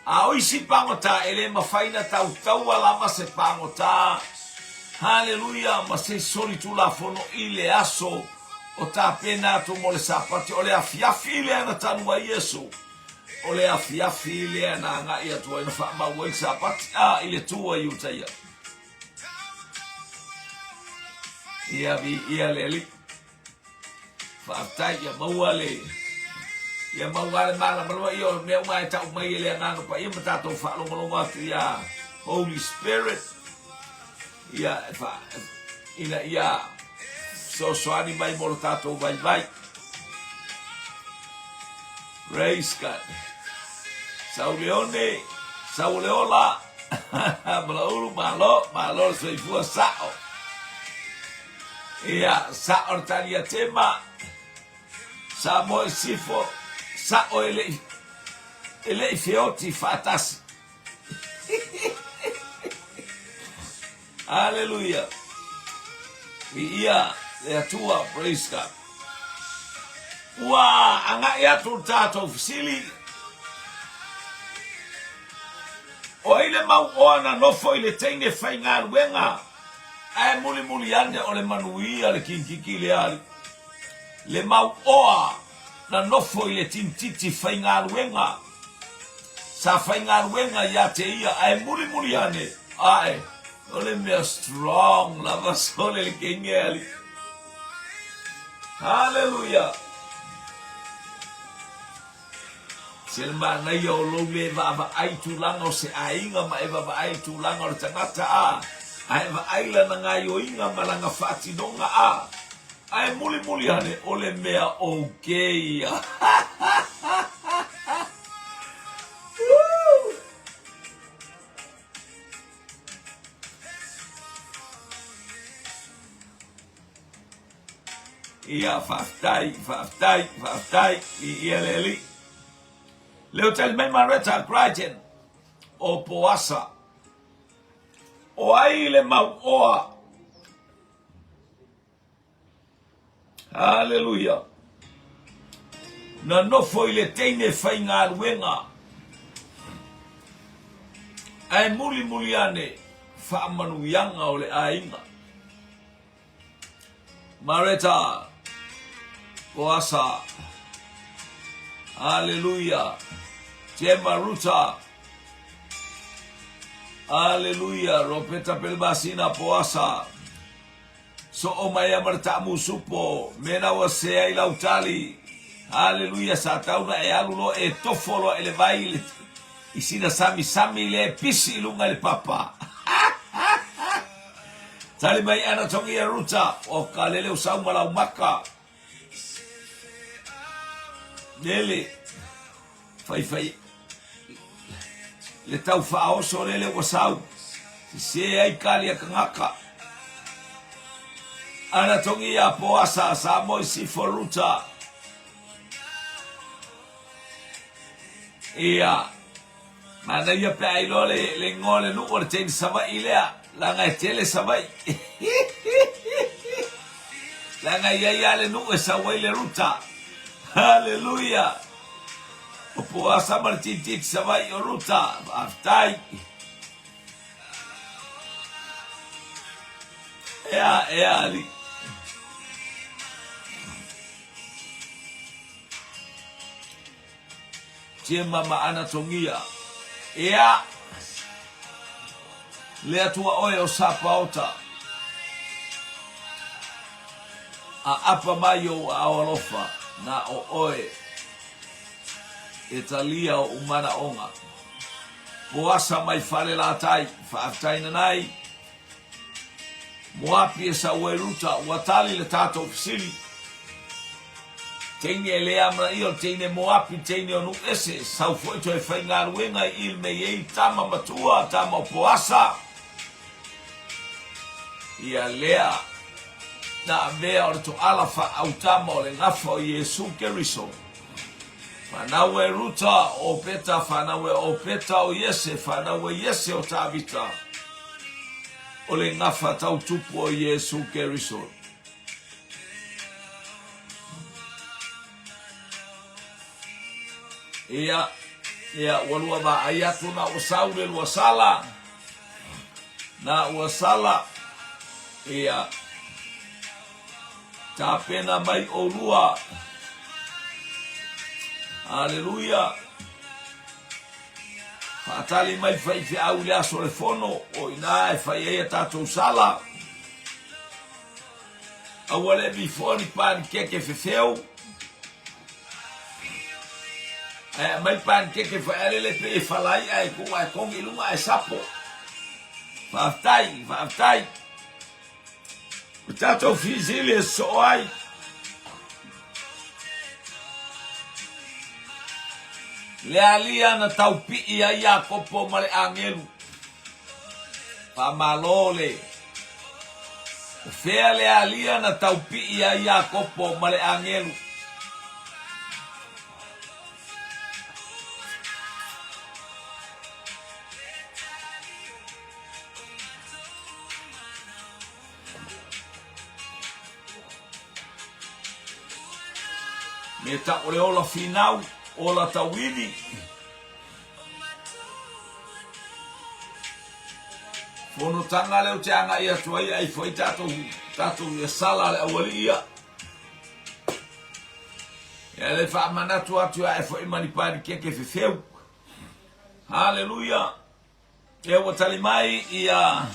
A o isi pagota e le mafai na tautaua lava se pagota, haleluia, ma se isi solitulafono i le aso o tapena atu mo le Sapati, o le afiafi lea na tanu ai Iesu. O le afiafi lea na agai atu ai na faamau ai le Sapati, a i le tū a Iutaia. Ia viia le Alii. Faafetai ia maua le ia maua le malamalama ia o mea uma e tau mai e le Agaga Paia ma tatou faalogologo atu ia Holy Spirit ia e fa ina ia fesoasoani mai mo lo tatou vaivai. Praise God. Sauleone, Sauleola, Malaulu, malo, malo le soifua sao. Ia, sao le tali a Tema. Samoa i sifo, sao e le e le i feoti faatasi. Aleluia. Viia le Atua, praise God. Ua agai atu le tatou fesili. O ai le mau oa na nofo i le teine faigaluega ae mulimuli ane o le manuia le kikiki le ali. Le mau oa na nofo i le tinititi faigaluega. Sa faigaluega ia te ia ae mulimuli ane, ae o le mea strong lava sole le kenge ali. Hallelujah. Se le manaia o lou le vaavaai tulaga o se aiga ma e vaavaai tulaga o le tagata a, ae vaai lana gaioiga ma lana faatinoga a. Ae mulimuli ane o le mea okay ia. Woo! Ia, faafetai, faafetai, faafetai, i ia le Alii. Leo tali mai Mareta Crichton o Poasa. O ai le mau oa? Haleluia. Na nofo i le teine faigaluega. Ae mulimuli ane faamanuiaga o le aiga. Mareta, Koasa, Haleluia, Jema Ruta, Haleluia, Ropeta Pelemasina Poasa, Soo mai a ma le taamusupo, mena ua se ai lau tali. Haleluia, sa tau na e alu loa e tofo loa i le vai i le i sina samisami le pisi i luga i le papa. Tali mai ana tongi e Ruta, o ka lele o sau ma lau maka. Lele, fai fai. Le tau faaoso lele ua sau, sese ai kali a kangaka. Ana togia Poasa, Samoa i Sifo Ruta. Ia, manaia pe a iloa le, le igoa o le nuu o le teine Savaii lea, leaga e tele Savaii. Leaga e i ai lava le nuu e sau ai le Ruta. Haleluia! O Poasa ma le Tititi Savaii o Ruta, faafetai. Ea, ea, alii. Tima ma Anatongia. Ea! Le Atua oe o Sapaota. Aapa mai ou aao alofa, na o oe e talia oʻu manaoga. Poasa mai Falelatai, faafetai nanai. Moapi e sau ai Ruta, ua tali le tatou fesili. Teine e le amanaia o le teine Moapi, teine o Nuʻese, sau foi toe faigaluega i i le mea i ai tama matua, tama o Poasa. Ia lea na avea o le toala faaautama o le gafa o Iesu Keriso. Fanau e Ruta, o Opeta, fanau e Opeta o Iese, fanau e Iese o Tavita, o le gafa tautupu o Iesu Keriso. Ia, ia, ua lua vaai atu na ua sau le lua sala, na ua sala, ia, Tapena mai ʻolua. Aleluia. Faatali mai faifeau i le aso o le fono, o i ina e fai ai a tatou sala. Aua le vifoa ni panikeke fefeu. Ae aumai panikeke faialele pei e falai'a e tuu ae kogi i luga ae sapo. Faafetai, faafetai. O tatou fisili e soo ai. Le alia na taupii ai Iakopo ma le agelu. Faamalo le. O fea le alia na taupii ai Iakopo ma le agelu. Me ta o le ola finau, ola tauivi. Fonotaga lea ou te agai atu ai ai foi tatou tatou ia sala le aualii ia. Ia le faamanatu atu ia e foi mani panikeke fefeu. Haleluia. Ia ua tali mai ia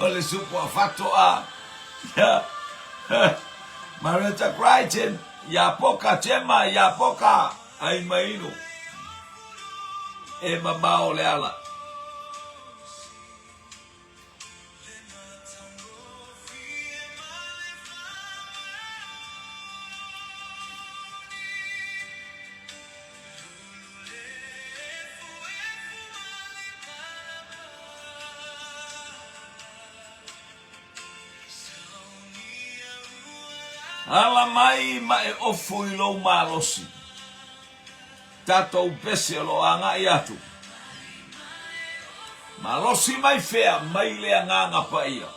O le supo a Fato'a ia Mareta Crichton ia Poka Gemma ia Poka ai mainu e mamao le ala. Ala mai ma e ofu i lou malosi. Tatou pese o lo o agai atu. Malosi mai fea mai le Agaga Paia.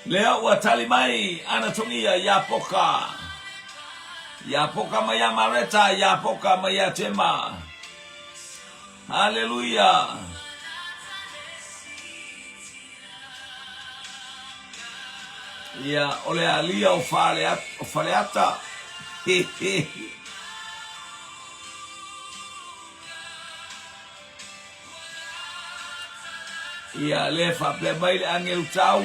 Lea ua tali mai ana togia iā Poka, iā Poka ma iā Mareta, iā Poka ma iā Tema. Haleluia! Ia, o le alia o Faleata. Ia, lea e faapea mai le agelu tau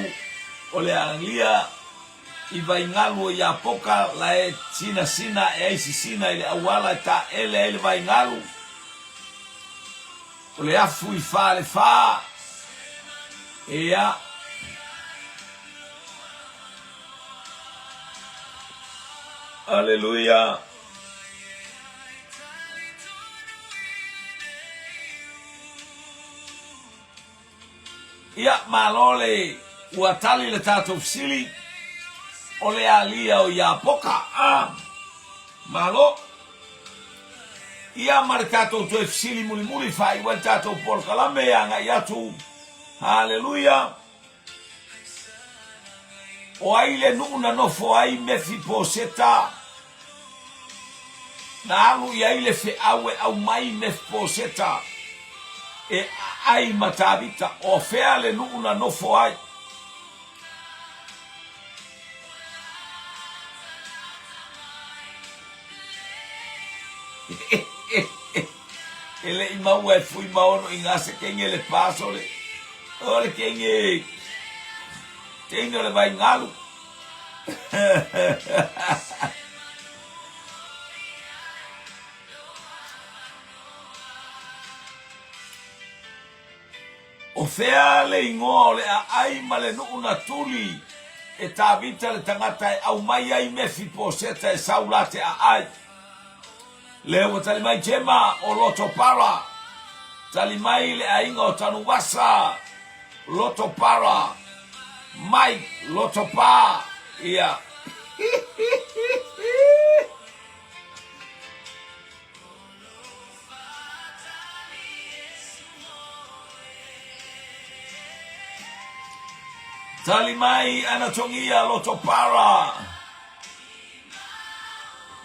o le alia. i Vaigalu o Iapoka la e sinasina ae ai sisina i le auala e taele ai le vaigalu. O le afu i Falefa, ia. Aleluia. Ia, malo le ua tali le tatou fesili, o le alia o Iapoka. A, malo. Ia, ma le tatou toe fesili mulimuli faaiu ai le tatou polokalame e agai atu. Haleluia! O ai le nuu na nofo ai Mefiposeta? Na alu i ai le feau e aumai Mefiposeta e aai ma Tavita. O fea le nuu na nofo ai? E le i maua e Fuimaono i gase kenge le paso le o le kenge teine o le vaigalu. O fea le igoa o le aai ma le nuu na tuli e Tavita le tagata e aumai ai Mefiposeta e Saula te aai? Lea ua tali mai Jema o Lotopara, tali mai le aiga o Tanuvasa, Lotopara, Mike Lotopa, ia. Tali mai Anatogia Lotopara.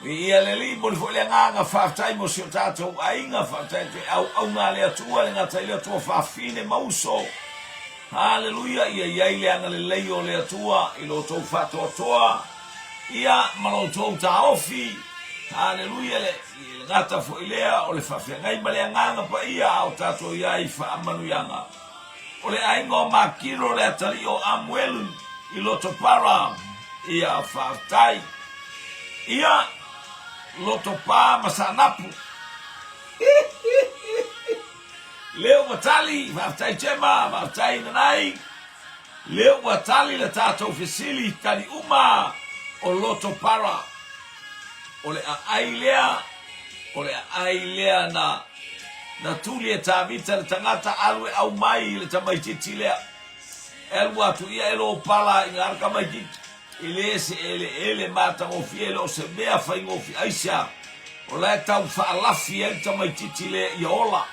Viia le Alii, momoli foi le agaga faafetai mo si o tatou aiga, faafetai atu e auauna a le Atua, le gata i le Atua faafine ma uso. Haleluia, ia i ai le agalelei o le Atua i lo outou faatoatoa, ia ma lo outou taofi. Haleluia, le, le gata foi lea o le faafeagai ma le agaga paia a o tatou i ai faamanuiaga. O le aiga o Makiro le atalii o Amuelu i Lotopara, ia faafetai. Ia, Lotopa ma Saanapu. Lea ua tali, faafetai Gemma, faafetai Nanai. Lea ua tali le tatou fesili, tali uma o Lotopara. O le aai lea, o le aai lea na, na tuli e Tavita le tagata alu e aumai i le tamaitiiti lea. E alu atu ia e lopala i ngā tamaitiiti. E le se eleele matagofie, e le o se mea faigofie. Aisea? O la e tau faalafi ai le tamaitiiti lea ia ola.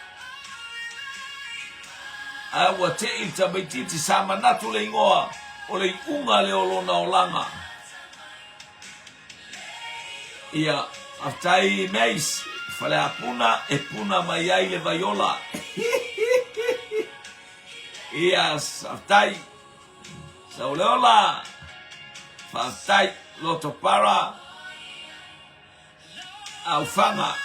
Ae ua te'i le tamaitiiti sa manatu le igoa o le iuga lea o lona olaga. Ia, faafetai Mace, Faleapuna e puna mai ai le vaiola. Ia, faafetai. Sauleola, faafetai. Lotopara, Aufaga.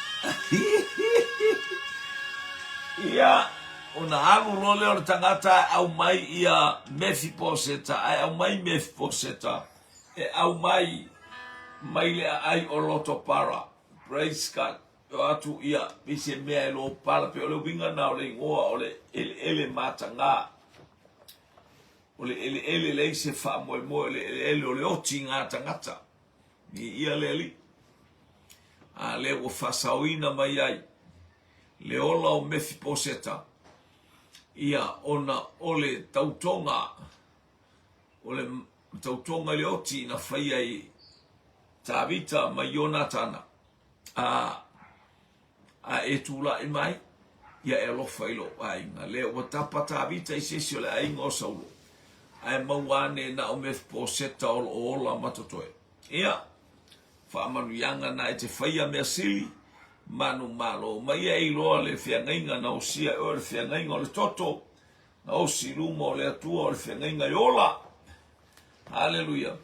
Ia, ona alu loa lea o le tagata ae aumai ia Mefiposeta, ae aumai Mefiposeta. E aumai mai le aai o Lotopara. Praise God. O atu ia, pei se mea e lopala, pei o le uiga na o le igoa o le eleele mataga. O le eleele leai se faamoemoe, o le eleele o le oti ngā tagata. Ni ia le alii. A lea ua faasaoina mai ai le ola o Mefiposeta, ia ona o le tautoga O le tautoga i le oti na faia i Tavita ma Ionatana, a, a e tulai mai, ia e alofa i lou aiga. Lea ua tapa Tavita i se isi o le aiga o Saulo, ae maua ane na o Mefiposeta o lo o ola ma totoe. Ia, faamanuiaga na e te faia mea sili, manumalo mai ia e iloa le feagaiga na osia e oe le feagaiga o le toto, Na osi i luma o le Atua o le feagaiga e ola. Haleluia.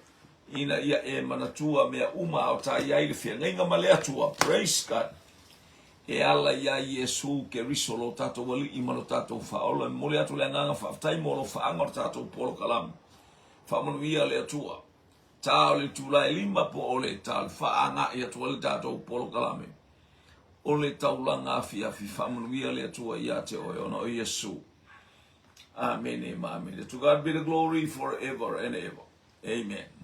Ina ia e manatua mea uma a o ta i ai le feagaiga ma le Atua. Praise God. E ala iā Iesu Keriso lo tatou Alii ma lo tatou Faaola. E momoli atu le agaga faafetai mo alofaga o le tatou polokalame. Faamanuia le Atua. tā o le itula e 5 po o le tā o le 4 agai atu ai le tatou polokalame o le taulaga afiafi. Faamanuia le Atua ia te oe ona o Iesu. Amene ma amene. To God be the glory forever and ever. Amen.